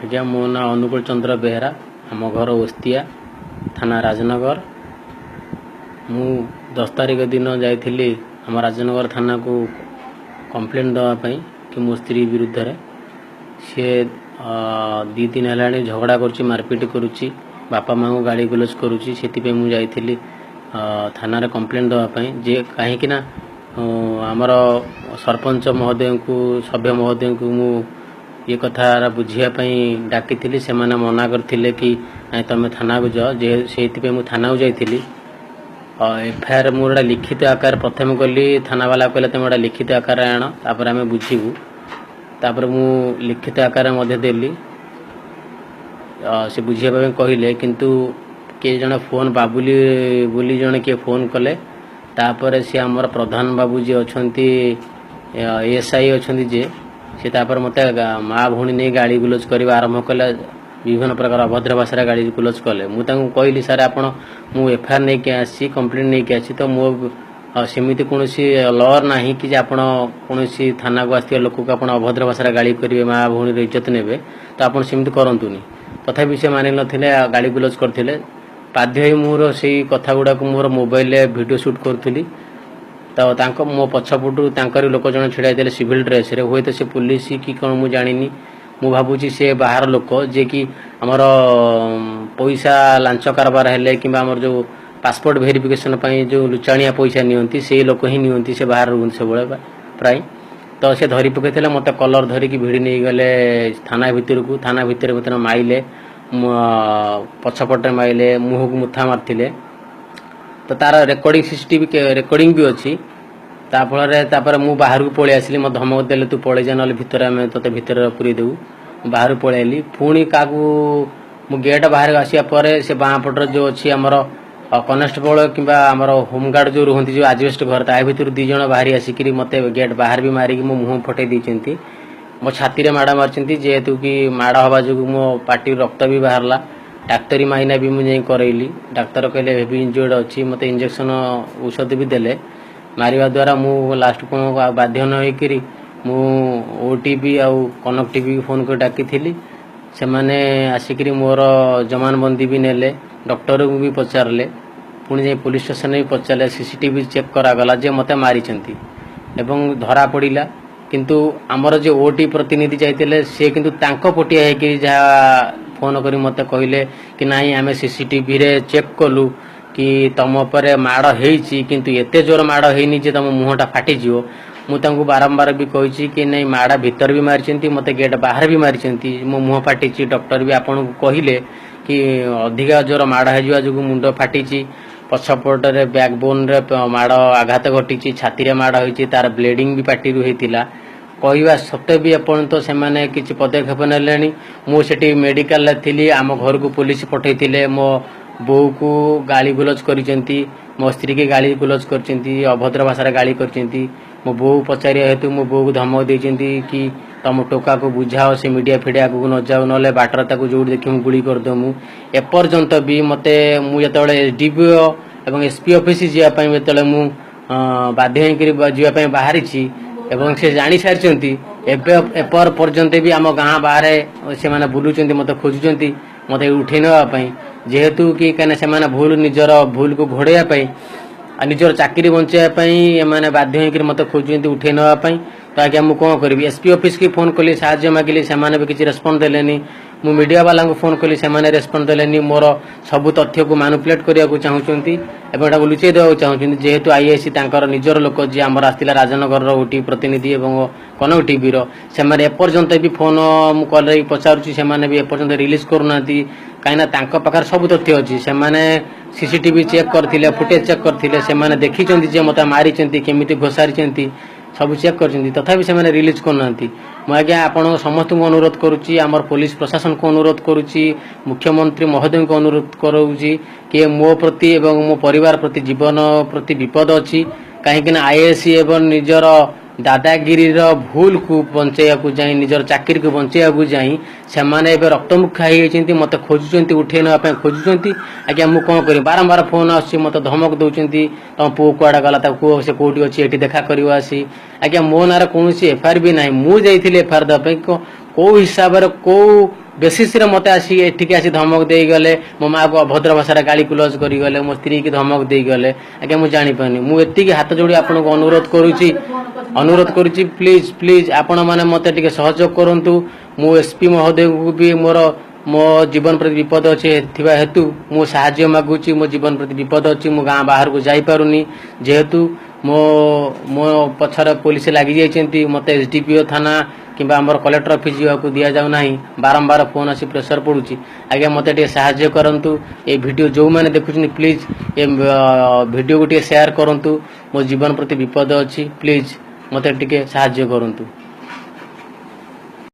ଆଜ୍ଞା, ମୋ ନାଁ ଅନୁକୂଳ ଚନ୍ଦ୍ର ବେହେରା। ଆମ ଘର ଓସ୍ତିଆ, ଥାନା ରାଜନଗର। ମୁଁ 10 ତାରିଖ ଦିନ ଯାଇଥିଲି ଆମ ରାଜନଗର ଥାନାକୁ କମ୍ପ୍ଲେନ୍ ଦେବା ପାଇଁ କି ମୋ ସ୍ତ୍ରୀ ବିରୁଦ୍ଧରେ ସିଏ 2 ଦିନ ହେଲାଣି ଝଗଡ଼ା କରୁଛି, ମାରପିଟ କରୁଛି, ବାପା ମାଆଙ୍କୁ ଗାଳି ଗୁଲଜ କରୁଛି। ସେଥିପାଇଁ ମୁଁ ଯାଇଥିଲି ଥାନାରେ କମ୍ପ୍ଲେନ୍ ଦେବା ପାଇଁ ଯେ କାହିଁକି ନା ଆମର ସରପଞ୍ଚ ମହୋଦୟଙ୍କୁ, ସଭ୍ୟ ମହୋଦୟଙ୍କୁ ମୁଁ ଏ କଥା ବୁଝିବା ପାଇଁ ଡାକିଥିଲି। ସେମାନେ ମନା କରିଥିଲେ କି ନାଇଁ, ତମେ ଥାନାକୁ ଯାଅ ଯେ। ସେଇଥିପାଇଁ ମୁଁ ଥାନାକୁ ଯାଇଥିଲି। ଏଫଆଇଆର୍ ମୁଁ ଗୋଟେ ଲିଖିତ ଆକାର ପ୍ରଥମେ କଲି। ଥାନାବାଲା କହିଲେ, ତମେ ଗୋଟେ ଲିଖିତ ଆକାରରେ ଆଣ, ତାପରେ ଆମେ ବୁଝିବୁ। ତାପରେ ମୁଁ ଲିଖିତ ଆକାରରେ ମଧ୍ୟ ଦେଲି। ସେ ବୁଝିବା ପାଇଁ କହିଲେ, କିନ୍ତୁ କିଏ ଜଣେ ଫୋନ୍, ବାବୁଲି ବୋଲି ଜଣେ କିଏ ଫୋନ୍ କଲେ। ତାପରେ ସିଏ ଆମର ପ୍ରଧାନ ବାବୁ ଯିଏ ଅଛନ୍ତି, ଏଏସ୍ଆଇ ଅଛନ୍ତି ଯିଏ, ସେ ତାପରେ ମୋତେ ମା ଭଉଣୀ ନେଇ ଗାଳି ଗୁଲଜ କରିବା ଆରମ୍ଭ କଲେ। ବିଭିନ୍ନ ପ୍ରକାର ଅଭଦ୍ର ଭାଷାରେ ଗାଳି ଗୁଲଜ କଲେ। ମୁଁ ତାଙ୍କୁ କହିଲି, ସାର୍, ଆପଣ ମୁଁ ଏଫଆଇଆର୍ ନେଇକି ଆସିଛି, କମ୍ପ୍ଲେନ୍ ନେଇକି ଆସିଛି, ତ ମୋ ସେମିତି କୌଣସି ଲ ନାହିଁ କି ଯେ ଆପଣ କୌଣସି ଥାନାକୁ ଆସିଥିବା ଲୋକକୁ ଆପଣ ଅଭଦ୍ର ଭାଷାରେ ଗାଳି କରିବେ, ମା ଭଉଣୀର ଇଜ୍ଜତ ନେବେ। ତ ଆପଣ ସେମିତି କରନ୍ତୁନି। ତଥାପି ସେ ମାନି ନଥିଲେ ଆଉ ଗାଳି ଗୁଲଜ କରିଥିଲେ। ବାଧ୍ୟ ହେଇ ମୋର ସେଇ କଥା ଗୁଡ଼ାକୁ ମୋର ମୋବାଇଲରେ ଭିଡ଼ିଓ ସୁଟ୍ କରୁଥିଲି। ତ ତାଙ୍କ ମୋ ପଛପଟୁ ତାଙ୍କରି ଲୋକ ଜଣେ ଛିଡ଼ା ହେଇଥିଲେ ସିଭିଲ୍ ଡ୍ରେସ୍ରେ। ହୁଏତ ସେ ପୋଲିସ କି କ'ଣ ମୁଁ ଜାଣିନି। ମୁଁ ଭାବୁଛି ସେ ବାହାର ଲୋକ, ଯିଏକି ଆମର ପଇସା ଲାଞ୍ଚ କାରବାର ହେଲେ କିମ୍ବା ଆମର ଯେଉଁ ପାସପୋର୍ଟ ଭେରିଫିକେସନ୍ ପାଇଁ ଯେଉଁ ଲୁଚାଣିଆ ପଇସା ନିଅନ୍ତି, ସେଇ ଲୋକ ହିଁ ନିଅନ୍ତି। ସେ ବାହାରେ ରୁହନ୍ତି ସବୁବେଳେ ପ୍ରାୟ। ତ ସେ ଧରି ପକାଇଥିଲେ ମୋତେ, କଲର୍ ଧରିକି ଭିଡ଼ି ନେଇଗଲେ ଥାନା ଭିତରକୁ। ଥାନା ଭିତରେ ମୋତେ ମାଇଲେ, ପଛପଟେ ମାଇଲେ, ମୁହଁକୁ ମୁଥା ମାରିଥିଲେ। ତ ତାର ରେକର୍ଡ଼ିଂ, ସିସିଟିଭି ରେକର୍ଡ଼ିଂ ବି ଅଛି। ତା ଫଳରେ ତାପରେ ମୁଁ ବାହାରକୁ ପଳେଇ ଆସିଲି। ମୋତେ ଧମକ ଦେଲେ, ତୁ ପଳେଇ ଯା, ନହେଲେ ଭିତରେ ଆମେ ତୋତେ ଭିତରେ ପୁରେଇ ଦେବୁ। ମୁଁ ବାହାରକୁ ପଳେଇ ଆଇଲି। ପୁଣି କାହାକୁ ମୁଁ ଗେଟ୍ ବାହାରକୁ ଆସିବା ପରେ ସେ ବାଁ ପଟରେ ଯେଉଁ ଅଛି ଆମର କନେଷ୍ଟବଳ କିମ୍ବା ଆମର ହୋମଗାର୍ଡ଼ ଯେଉଁ ରୁହନ୍ତି, ଯେଉଁ ଆଜବେଷ୍ଟ ଘର, ତା ଭିତରୁ 2 ଜଣ ବାହାରି ଆସିକିରି ମୋତେ ଗେଟ୍ ବାହାରେ ବି ମାରିକି ମୋ ମୁହଁ ଫଟେଇ ଦେଇଛନ୍ତି। ମୋ ଛାତିରେ ମାଡ଼ ମାରିଛନ୍ତି। ଯେହେତୁ କି ମାଡ଼ ହେବା ଯୋଗୁଁ ମୋ ପାଟିରୁ ରକ୍ତ ବି ବାହାରିଲା। ଡାକ୍ତରୀ ମାଇନା ବି ମୁଁ ଯାଇ କରେଇଲି। ଡାକ୍ତର କହିଲେ ହେଭି ଇଞ୍ଜୁର୍ଡ଼ ଅଛି। ମୋତେ ଇଞ୍ଜେକ୍ସନ ଔଷଧ ବି ଦେଲେ। ମାରିବା ଦ୍ୱାରା ମୁଁ ଲାଷ୍ଟକୁ ଆଉ ବାଧ୍ୟ ନ ହେଇକିରି ମୁଁ ଓଟିଭି ଆଉ କନକ ଟିଭି ଫୋନ୍ କରି ଡାକିଥିଲି। ସେମାନେ ଆସିକିରି ମୋର ଜମାନବନ୍ଦି ବି ନେଲେ, ଡକ୍ଟରଙ୍କୁ ବି ପଚାରିଲେ, ପୁଣି ଯାଇ ପୋଲିସ ଷ୍ଟେସନରେ ବି ପଚାରିଲେ। ସିସିଟିଭି ଚେକ୍ କରାଗଲା ଯେ ମୋତେ ମାରିଛନ୍ତି ଏବଂ ଧରା ପଡ଼ିଲା। କିନ୍ତୁ ଆମର ଯେ ଓଟି ପ୍ରତିନିଧି ଯାଇଥିଲେ, ସେ କିନ୍ତୁ ତାଙ୍କ ପଟିଆ ହେଇକି ଯାହା ଫୋନ୍ କରି ମୋତେ କହିଲେ କି ନାଇଁ, ଆମେ ସିସିଟିଭିରେ ଚେକ୍ କଲୁ କି ତମ ଉପରେ ମାଡ଼ ହେଇଛି, କିନ୍ତୁ ଏତେ ଜୋର ମାଡ଼ ହେଇନି ଯେ ତମ ମୁହଁଟା ଫାଟିଯିବ। ମୁଁ ତାଙ୍କୁ ବାରମ୍ବାର ବି କହିଛି କି ନାଇଁ, ମାଡ଼ ଭିତରେ ବି ମାରିଛନ୍ତି, ମୋତେ ଗେଟ୍ ବାହାରେ ବି ମାରିଛନ୍ତି, ମୋ ମୁହଁ ଫାଟିଛି। ଡକ୍ଟର ବି ଆପଣଙ୍କୁ କହିଲେ କି ଅଧିକା ଜୋର ମାଡ଼ ହେଇଯିବା ଯୋଗୁଁ ମୁଣ୍ଡ ଫାଟିଛି, ପଛପଟରେ ବ୍ୟାକ୍ ବୋନ୍ରେ ମାଡ଼ ଆଘାତ ଘଟିଛି, ଛାତିରେ ମାଡ଼ ହେଇଛି, ତାର ବ୍ଲିଡ଼ିଂ ବି ପାଟିରୁ ହେଇଥିଲା। କହିବା ସତ୍ତ୍ୱେ ବି ଏପର୍ଯ୍ୟନ୍ତ ସେମାନେ କିଛି ପଦକ୍ଷେପ ନେଲେନି। ମୁଁ ସେଠି ମେଡ଼ିକାଲରେ ଥିଲି, ଆମ ଘରକୁ ପୋଲିସ ପଠାଇଥିଲେ। ମୋ ବୋଉକୁ ଗାଳି ଗୁଲଜ କରିଛନ୍ତି, ମୋ ସ୍ତ୍ରୀକି ଗାଳି ଗୁଲଜ କରିଛନ୍ତି, ଅଭଦ୍ର ଭାଷାରେ ଗାଳି କରିଛନ୍ତି। ମୋ ବୋଉ ପଚାରିବା ହେତୁ ମୋ ବୋଉକୁ ଧମକ ଦେଇଛନ୍ତି କି ତମ ଟୋକାକୁ ବୁଝାଅ, ସେ ମିଡ଼ିଆ ଫିଡ଼ିଆ ଆଗକୁ ନ ଯାଉ, ନହେଲେ ବାଟରେ ତାକୁ ଯୋଉଠି ଦେଖିବୁ ଗୁଳି କରିଦେମୁ। ଏପର୍ଯ୍ୟନ୍ତ ବି ମୋତେ ମୁଁ ଯେତେବେଳେ ଏସ୍ ଡି ପି ଓ ଏବଂ ଏସ୍ ପି ଅଫିସ୍ ଯିବା ପାଇଁ ଯେତେବେଳେ ମୁଁ ବାଧ୍ୟ ହେଇକରି ଯିବା ପାଇଁ ବାହାରିଛି ଏବଂ ସେ ଜାଣି ସାରିଛନ୍ତି, ଏବେ ଏପର ପର୍ଯ୍ୟନ୍ତ ବି ଆମ ଗାଁ ବାହାରେ ସେମାନେ ବୁଲୁଛନ୍ତି, ମୋତେ ଖୋଜୁଛନ୍ତି ମୋତେ ଉଠେଇ ନେବା ପାଇଁ। ଯେହେତୁ କି କାହିଁକିନା ସେମାନେ ଭୁଲ ନିଜର ଭୁଲକୁ ଘୋଡ଼େଇବା ପାଇଁ ଆଉ ନିଜର ଚାକିରି ବଞ୍ଚାଇବା ପାଇଁ ଏମାନେ ବାଧ୍ୟ ହେଇକରି ମୋତେ ଖୋଜୁଛନ୍ତି ଉଠେଇ ନେବା ପାଇଁ। ତ ଆଜ୍ଞା, ମୁଁ କ'ଣ କରିବି? ଏସ୍ ପି ଅଫିସ୍କି ଫୋନ୍ କଲି, ସାହାଯ୍ୟ ମାଗିଲି, ସେମାନେ ବି କିଛି ରେସ୍ପଣ୍ଡ ଦେଲେନି। ମୁଁ ମିଡ଼ିଆ ବାଲାଙ୍କୁ ଫୋନ୍ କଲି, ସେମାନେ ରେସ୍ପଣ୍ଡ ଦେଲେନି। ମୋର ସବୁ ତଥ୍ୟକୁ ମାନୁପୁଲେଟ୍ କରିବାକୁ ଚାହୁଁଛନ୍ତି ଏବଂ ଏଟାକୁ ଲୁଚେଇ ଦେବାକୁ ଚାହୁଁଛନ୍ତି। ଯେହେତୁ ଆଇଆଇସି ତାଙ୍କର ନିଜର ଲୋକ, ଯିଏ ଆମର ଆସିଥିଲା ରାଜନଗରର ଓଟି ପ୍ରତିନିଧି ଏବଂ କନକ ଟିଭିର, ସେମାନେ ଏପର୍ଯ୍ୟନ୍ତ ବି ଫୋନ୍ ମୁଁ କଲେଇ ପଚାରୁଛି, ସେମାନେ ବି ଏପର୍ଯ୍ୟନ୍ତ ରିଲିଜ୍ କରୁନାହାନ୍ତି। କାହିଁକିନା ତାଙ୍କ ପାଖରେ ସବୁ ତଥ୍ୟ ଅଛି। ସେମାନେ ସିସିଟିଭି ଚେକ୍ କରିଥିଲେ, ଫୁଟେଜ୍ ଚେକ୍ କରିଥିଲେ, ସେମାନେ ଦେଖିଛନ୍ତି ଯେ ମୋତେ ମାରିଛନ୍ତି, କେମିତି ଘୋଷାରିଛନ୍ତି, ସବୁ ଚେକ୍ କରିଛନ୍ତି। ତଥାପି ସେମାନେ ରିଲିଜ୍ କରୁନାହାନ୍ତି। ମୁଁ ଆଜ୍ଞା ଆପଣଙ୍କ ସମସ୍ତଙ୍କୁ ଅନୁରୋଧ କରୁଛି, ଆମର ପୋଲିସ ପ୍ରଶାସନକୁ ଅନୁରୋଧ କରୁଛି, ମୁଖ୍ୟମନ୍ତ୍ରୀ ମହୋଦୟଙ୍କୁ ଅନୁରୋଧ କରୁଛି କି ମୋ ପ୍ରତି ଏବଂ ମୋ ପରିବାର ପ୍ରତି ଜୀବନ ପ୍ରତି ବିପଦ ଅଛି। କାହିଁକିନା ଆଇଆଇସି ଏବଂ ନିଜର ଦାଦାଗିରିର ଭୁଲକୁ ବଞ୍ଚେଇବାକୁ ଯାଇ, ନିଜର ଚାକିରିକୁ ବଞ୍ଚେଇବାକୁ ଯାଇ ସେମାନେ ଏବେ ରକ୍ତମୁଖା ହେଇଯାଇଛନ୍ତି। ମୋତେ ଖୋଜୁଛନ୍ତି, ଉଠେଇ ନେବା ପାଇଁ ଖୋଜୁଛନ୍ତି। ଆଜ୍ଞା, ମୁଁ କ'ଣ କରିବି? ବାରମ୍ବାର ଫୋନ୍ ଆସୁଛି, ମୋତେ ଧମକ ଦେଉଛନ୍ତି, ତମ ପୁଅ କୁଆଡ଼େ ଗଲା, ତାକୁ କୁହ ସେ କୋଉଠି ଅଛି, ଏଠି ଦେଖା କରିବ ଆସି। ଆଜ୍ଞା, ମୋ ନାଁରେ କୌଣସି ଏଫଆଇଆର୍ ବି ନାହିଁ। ମୁଁ ଯାଇଥିଲି ଏଫଆଇଆର୍ ଦେବା ପାଇଁ। କୋଉ ହିସାବରେ, କୋଉ ବେସିସ୍ରେ ମୋତେ ଆସି ଏଠିକି ଆସି ଧମକ ଦେଇଗଲେ। ମୋ ମାଆକୁ ଅଭଦ୍ର ଭାଷାରେ ଗାଳି ଗୁଲଜ କରିଗଲେ, ମୋ ସ୍ତ୍ରୀକି ଧମକ ଦେଇଗଲେ। ଆଜ୍ଞା, ମୁଁ ଜାଣିପାରୁନି। ମୁଁ ଏତିକି ହାତ ଯୋଡ଼ି ଆପଣଙ୍କୁ ଅନୁରୋଧ କରୁଛି, ଅନୁରୋଧ କରୁଛି, ପ୍ଲିଜ୍ ପ୍ଲିଜ୍, ଆପଣମାନେ ମୋତେ ଟିକେ ସହଯୋଗ କରନ୍ତୁ। ମୁଁ ଏସ୍ପି ମହୋଦୟଙ୍କୁ ବି ମୋ ଜୀବନ ପ୍ରତି ବିପଦ ଅଛି ଥିବା ହେତୁ ମୁଁ ସାହାଯ୍ୟ ମାଗୁଛି। ମୋ ଜୀବନ ପ୍ରତି ବିପଦ ଅଛି, ମୁଁ ଗାଁ ବାହାରକୁ ଯାଇପାରୁନି, ଯେହେତୁ ମୋ ମୋ ପଛରେ ପୋଲିସ ଲାଗିଯାଇଛନ୍ତି। ମୋତେ ଏସ୍ଡିପିଓ ଥାନା କିମ୍ବା ଆମର କଲେକ୍ଟର ଅଫିସ ଯିବାକୁ ଦିଆଯାଉ ନାହିଁ। ବାରମ୍ବାର ଫୋନ୍ ଆସି ପ୍ରେସର ପଡ଼ୁଛି। ଆଜ୍ଞା, ମୋତେ ଟିକେ ସାହାଯ୍ୟ କରନ୍ତୁ। ଏ ଭିଡ଼ିଓ ଯେଉଁମାନେ ଦେଖୁଛନ୍ତି, ପ୍ଲିଜ୍ ଏ ଭିଡ଼ିଓକୁ ଟିକେ ସେୟାର କରନ୍ତୁ। ମୋ ଜୀବନ ପ୍ରତି ବିପଦ ଅଛି, ପ୍ଲିଜ୍ ମୋତେ ଟିକେ ସାହାଯ୍ୟ କରନ୍ତୁ।